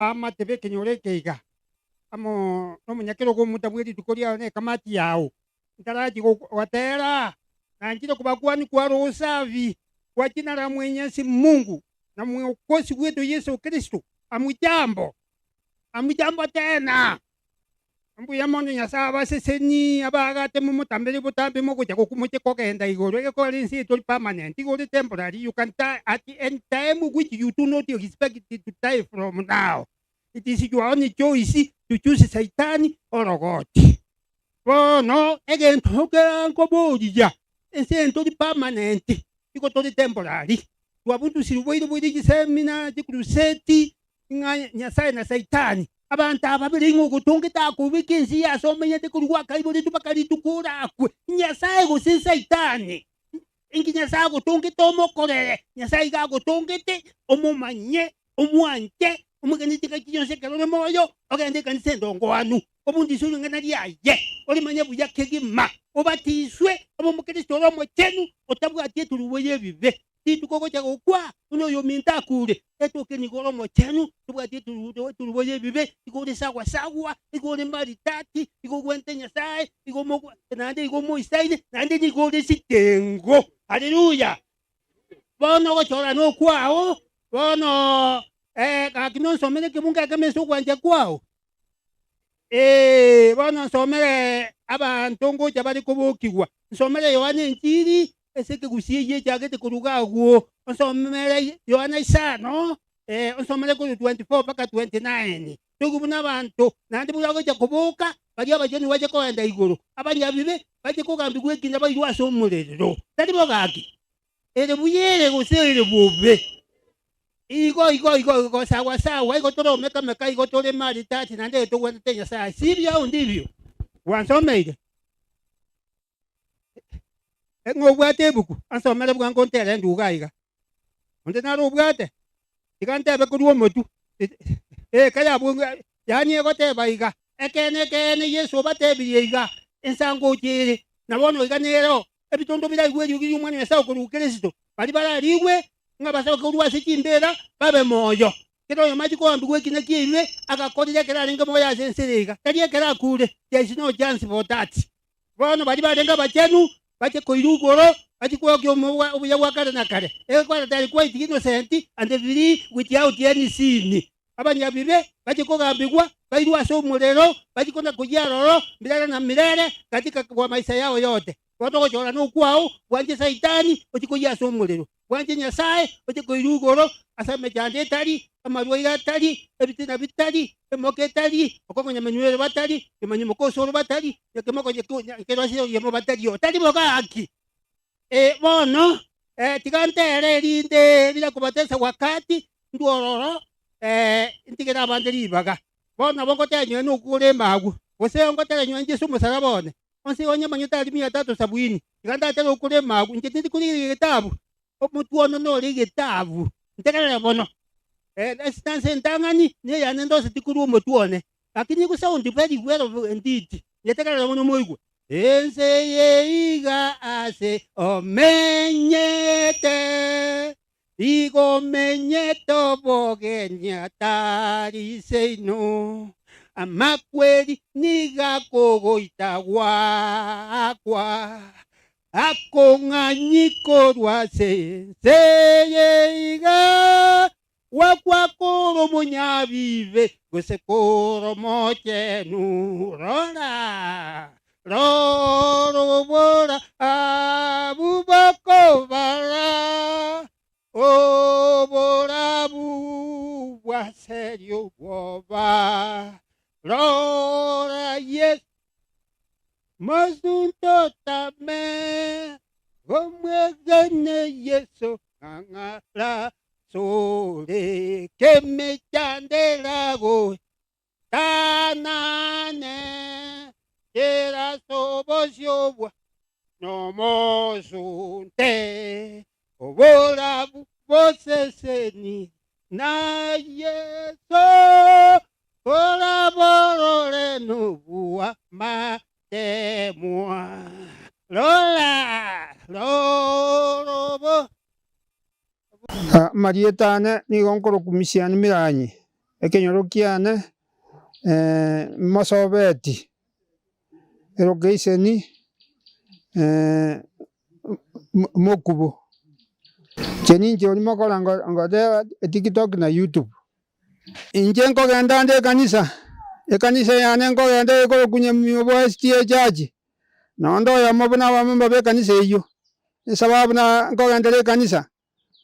Abaamate b'ekenyoro eke iga, amo nomonyakerogo omonto bwe rituko riao na ekamati yao, ntarachia goteera, nanchire kobakwania kwa Roho Safi, kwa jina la Mwenyezi Mungu na Mwokozi wetu Yesu Kristo. Hamujambo? Hamujambo tena? Mbuya mono Nyasae abasesenie, abaagate momotambere botambe mogocha gokwa moche kogenda igoro, egekogera ense eye tori permanent, igo ore temporary, you can die at any time which you do not expect to die from now. It is your own choice to choose Saitani or God. Bono egento kera nkoboria, ense eye ntori permanent, igo tore temporary. Twabundusirwe boire boire chiseminar, chicrusade, ng'a Nyasae na Saitani, abanto aba babere ing'o ogotongete akobeka ense eye ase omenyete korwa gwakaiboretwe mpaka rituko orakwe, Nyasae gose Saitani? Inki Nyasae agotongete omokorere? Nyasae iga agotongete omomanye, omwanche, omwegene chingaki chionsi ekero ore moyo, ogende ekanisa endongoanu, obundiswe ring'ana riaye, orimanye buya kegima, obatiswe, obe omokristo ore omochenu, otabwati eturubo y'ebibe. Rituko ogocha gokwa, buna oyominto akure, etoke nigo ore omochenu, tobwati eturubo y'ebibe, igo ore sagwa-sagwa, igo ore maritati, igo ogwente Nyasae, igo omo naende igo omoisaine, naende nigo ore sitengo. Haleluya! Bono ogochora nokwao, bono gaki nonsomere ekebungo ekemo ase ogwancha kwao. Ee, bono nsomere abanto ngocha bare kobokigwa. Nsomere Yohana Enchiri ase ekegusii eyio echagete korwa iga agwo. Nsomere Yohana isano, nsomere korwa 24 mpaka 29. Toigwe buna abanto naende buna bagocha koboka, baria abachenu bache kogenda igoro, abanyabibe bache kogambigwa ekina bairwe ase omorero. Tari bo gaki? Ere buya ere gose ere bobe? Igo, igo, igo, igo, sawa, sawa, igo tore omekameka, igo tore maritati, naende igo togwenerete Nyasae. Sibio au ndibio? Gwansomeire? Ng'a obwate ebuku, ansomere bwango ntere nduga aiga. Onde nare obwate? Tiga ntebe korwa omotwe. Eka yabwo yaani egoteba iga, Ekeene, ekeene, Yeso obatebirie iga, Ensango oche ere, na bono iga nero, ebitondo biraigwe eriogi ri'Omwana o Nyasae okorwa Kristo, baria bararigwe ng'a basoke korwa ase chimbeera babe moyo. Kera oyomo achie kogambigwa ekina ki'ebibe agakorire ekero arenge moyo ase ense ere iga, tari ekero akure, there is no chance for that. Bono baria barenge abachenu bache koirwa igoro, bachie kwokia obuya bwa kare na kare, egekwara tari quite innocent and free without any sin. Abanyabibe bachie kogambigwa, bairwe ase omorero, bachie kona koyia aroro milele na milele katika bwa maisha yao yote. Bono ogochora nokwao, bwanche Saitani, ochie koyia ase omorero, bwanche Nyasae, ochie koirwa igoro ase emechando etari, amarwaire atari, ebitina bitari, emoka etari, okong'anya menywero batari, kemanyi mokosoro batari, nyakemoko nkero ase oyomo batari oo. Tari bo gaki. Ee, bono, tiga ntere erinde bila kupoteza wakati, ndwe ororo, ntigere abande ribaga. Bono nabo ngoteba nyowe nokure emagwa, gose ngotebe nyowe nche ase omosalaba one, onsi onye manyete aria mia tatu sabini, tiga ndatere okure emagwa, inche tindi korigereria egetabu, omotwe one nore egetabu, ntegerere bono. Estanza entang'ani, neyane ndoseti korwa omotwe one, Lakini nigo sound very well indeed. Nyetegerere bono moigwe. Ense eye iga ase omenyete, igo omenyete obogeni atari seino, amakweri nigo akogoita gwakwa, akong'anyi korwa ase ense eye iga Gwakwa kore omonyabibe, gose kore omochenu, rora, rora oborabu bokobara, oborabu bwaseria obwoba, rora Yeso, mosunte otame, omwegene Yeso, ng'ang'ara Sore kemechandera goetanane, kera as'obosio bwa nomosunte, oborabu boseseni na Yeso, koraborore nobua matemwa. Rora, rorobo. Amarieta ane nigo nkorokwa Misiani Miranyi. Ekenyoro kiane mosobeti, elocation mokubo. Inche ninche oria mokora ngoteba tiktok na youtube. Inche nkogenda nde ekanisa, ekanisa yane nkogenda ekorokwa Nyamiobo SDA Church, nonde oyomo buna abamemba ba ekanisa eyio, esababu na nkogendera ekanisa.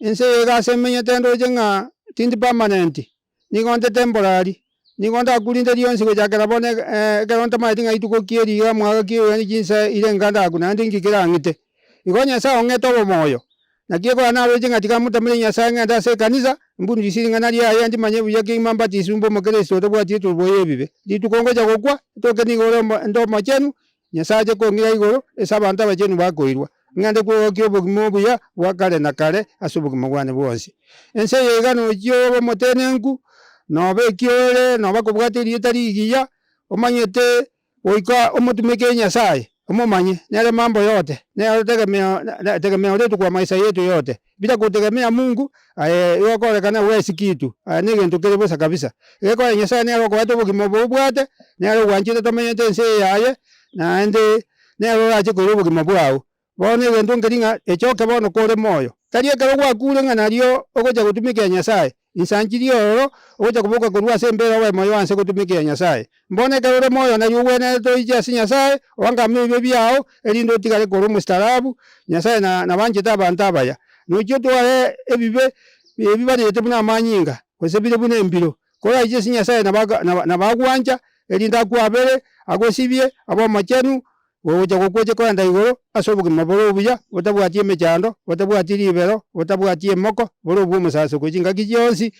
Ense eye iga ase emenyete ndoche ng'a tindi permanent, nigo nde temporary, nigo ndakure rinde rionsi gochakera bono ekero ntamanyeti ng'a rituko ki eri iga mwaka ki oyo yaani chinsa ire enga ndakure naende inki kerang'ite. Igo Nyasaye ong'ete obomoyo, naki ekogera naroche ng'a tiga motamere Nyasaye ng'ende ase ekanisa, mbundusie ring'ana riaye ndimanye buya kegima mbatiswe mbe omokristo otabwati eturubo y'ebibe. Rituko ngocha gokwa, ntoke nigo ore nde omochenu, Nyasae ache kong'ira igoro ase abanto abachenu bakoirwa, ng'ende kwegokia obogima obuya bwa kare na kare ase obogima bwane bwonsi. Ense eye iga nochie obe omotenenku, nobe ekiore, noba kobwata erieta rigiya, omanyete goika omotumeke Nyasae, omomanye, nere mambo yote, nere tegemeo tegemeo letu kwa maisha yetu yote. Bila kutegemea Mungu, aye igo okorekana huwezi kitu, aye negento kere bosa kabisa. Egekogera Nyasaye nere okoete obogima obo obwate, nere ogwanchete tomenyete ense eye yaye, naende nere orache koira obogima bwao. Bono egento nkeri ng'a echoke bono kore moyo, tari ekero gwakure ng'a nario ogocha gotumekera Nyasaye, insanchiri ororo ogocha koboka korwa ase embera obe moyo anse gotumekera Nyasaye. Mbono ekero ore moyo nario ogwenerete oiche ase Nyasaye, oangame ebibe biao, erinde otigare kore omositarabu. Nyasaye na nabanchete abanto abaya. Nochie otware ebibe ebi barete buna amanyinga, gose bire buna embiro. Koraiche ase Nyasaye nabagwancha, erinde akwabere, agosibie, abe omochenu, gogocha gokwa oche kogenda igoro ase obogima bore obuya, botabwati emechando, botabwati ribero, botabwati emoko, bore obw'omosasoko chingaki chionsi,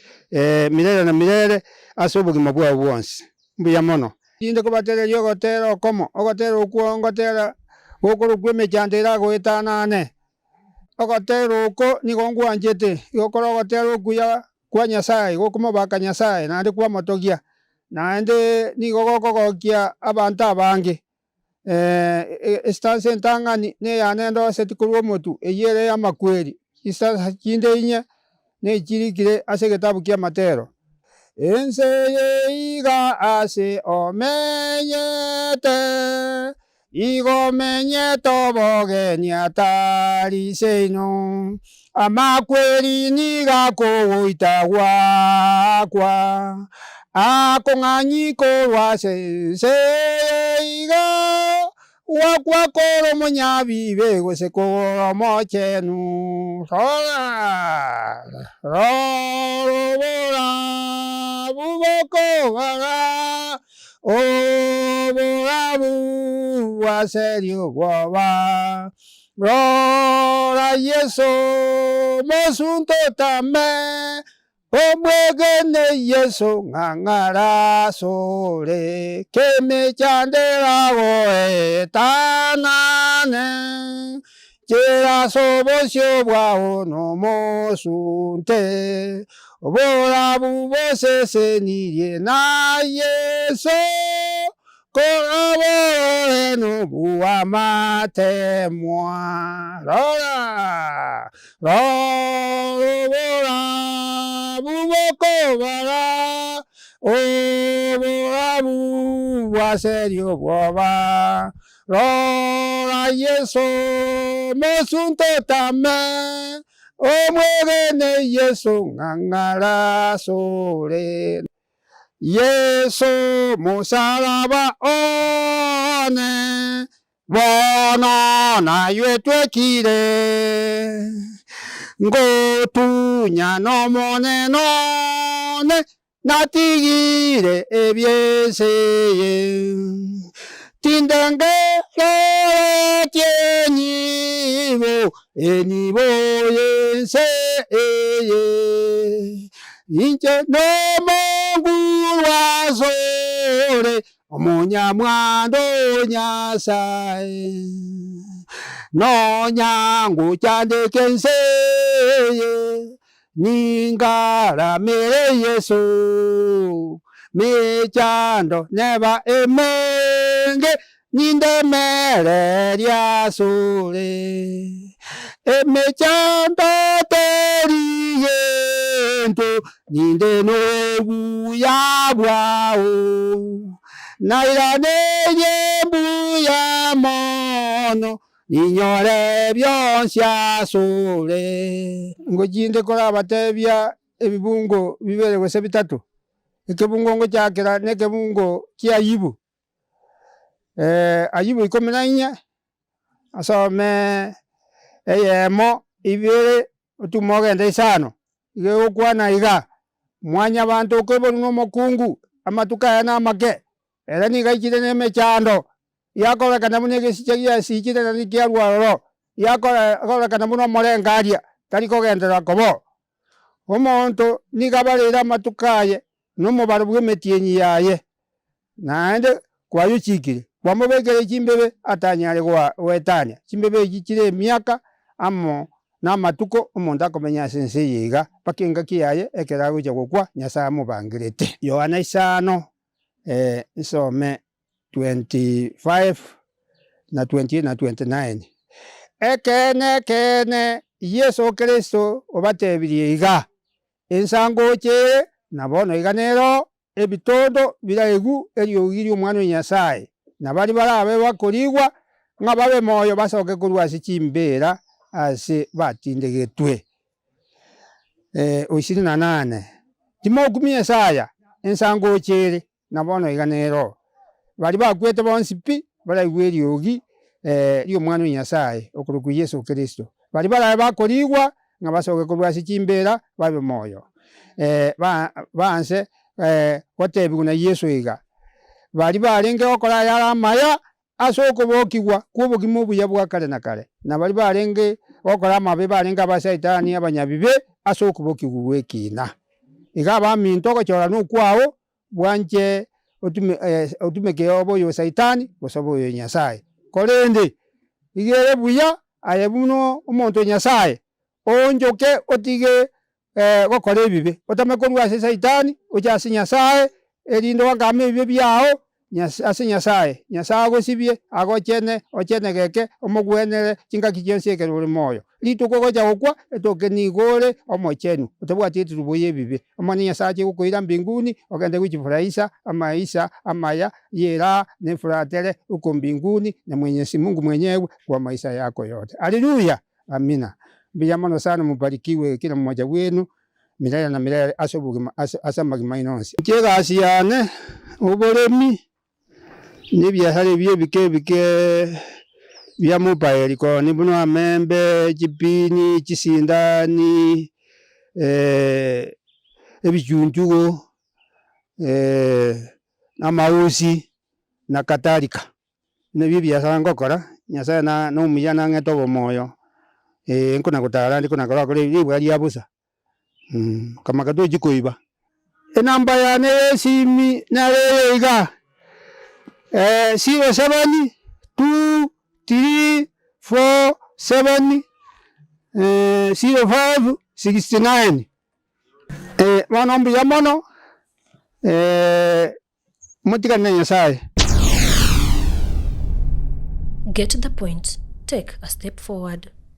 milele na milele, ase obogima bwao bwonsi. Mbuya mono. Tinde kobatereria ogotera okomo, ogotera okwo ngotera gokorokwa emechando eragoetanane. Ogotera oko nigo ngwanchete, igo kore ogotera okuya kwa Nyasae, gokomobaka Nyasae, naende kwamotogia, naende nigo gokogokia abanto abange. Estansa entang'ani neyane ndoseti korwa omotwe, eyio ere y'amakweri, chistansa chinde inye nechirikire ase egetabu ki'amatero. Ense eye iga ase omenyete, igo omenyete obogeni atari seino, amakweri nigo akogoita gwakwa, akong'anyi korwa ase ense eye iga. Gwakwa kore omonyabibe gose kore omochenu, rora, rora oborabu bokobara, oborabu bwaseria obwoba. Rora Yeso, omosunte otame, Omwegene Yeso ng'a ng'arasore, k'emechando eragoetanane, nchera as'obosio bwao nomosunte, oborabu bosesenirie na Yeso, Koraborore nobuamatemwa, rora, rora oborabu bokobara, oborabu bwaseria obwoba. Rora Yeso, mosunte otame, omwegene Yeso ng'a ng'arasore. Yeso mosalaba one, bono naywe twekire, Ngotunya n'Omonene one, natigire ebi'ense eye. Tindengereretie enibo, enibo y'ense eye. Inche nomonguru asore, omonyamwando o Nyasae. Nonya ngochandeke ense eye, ningaramere Yeso. Mechando neba emenge, nindemererie asore. Emechando torigetie. gento, ninde nobuya bwao. Nairaneirie mbuya mono, ninyore bionsi asore. Ngochinde korabatebia ebibungo bibere gose bitato, ekebungo ngochakera nekebungo ki'Ayubu, Ayubu ikomi na inye, asome eyemo, ibere, otume ogende isano, iga egokwana iga, Mwanyabanto okoiborwa nomokungu, amatuko aye namake, ere nigo aichire nemechando, Giakorekana buna egesicha giasichire naende kiarua aroro, giakorekana buna omorengaria, tari kogenderera koba oo. Omonto nigo abareire amatuko aye na omobaro bw'emetienyi yaye, naende kwayochiikire, kwamobekire chimbebe atanyare goetania. Chimbebe echi chire emiaka amo namatuko omonto akomenya ase ense eye iga, mpaka engaki yaye ekero agocha gokwa Nyasae amobangerete. Yohana isano, nsome 25 na 28 na 29. Ekeene, ekeene, Yeso Kristo obatebirie iga, Ensa ngocha ere, na bono iga nero, ebitondo biraigwe eriogi ri'Omwana o Nyasae, na baria barabe bakorigwa ng'a babe moyo basoke korwa ase chimbeera ase batindegetwe. Ishirini na nane. Timokumia Isaya, ensa ngocha ere, Na bono iga nero, baria bakwete bonsi pi, baraigwe eriogi ri'Omwana o Nyasae, okorokwa Yeso Kristo, baria barabe bakorigwa ng'a basoke korwa ase chimbeera babe moyo, baanse gotebigwa na Yeso iga, Baria barenge gokora ayare amaya ase okobokigwa kw'obogima obuya bwa kare na kare, na baria barenge gokora amabe barenge Abasaitani abanyabibe ase okobokigwa gw'ekiina. Iga abaminto ogochora nokwao, bwanche otumeke obe oyo Saitani gose obe oyo Nyasae. Korende iga ere buya aye buna omonto o Nyasae, oonchoke otige gokora ebibe, otame korwa ase Saitani oche ase Nyasae, erinde ogakame ebibe biao ase Nyasae. Nyasae agosibie, agochene, ochenegeke, omogwenere chingaki chionsi ekero ore moyo. Rituko ogocha gokwa, etoke nigo ore omochenu, otabwati eturubo y'ebibe. Omwana Nyasae ache gokoira mbinguni, ogende gochifurahisha amaisha amaya y'eraha na efuraha tere huko mbinguni na Mwenyezi Mungu mwenyewe kwa maisha yako yote. Haleluya! Amina. Mbuya mono sana mobarikiwe kera mmoja bwenu milele na milele ase obogima ase ase amagima aino onsi. Inche egasi yane, oboremi, na ebiasara ebi ebike ebike bia mobile koni buna amembe, chipini, chisindani, ebichunchugo, amausi na kadhalika. Nabio ebiasara ngokora, Nyasaye na nomuya nang'ete obomoyo, nkona gotara ndi kona korwa kore ribuya ria bosa, kamaka tochi koiba. Enamba yane ya esimi nere eye iga, 07 2 3 4 7 05 69. Bono mbuya mono. Motigane na Nyasae. Get the point, take a step forward.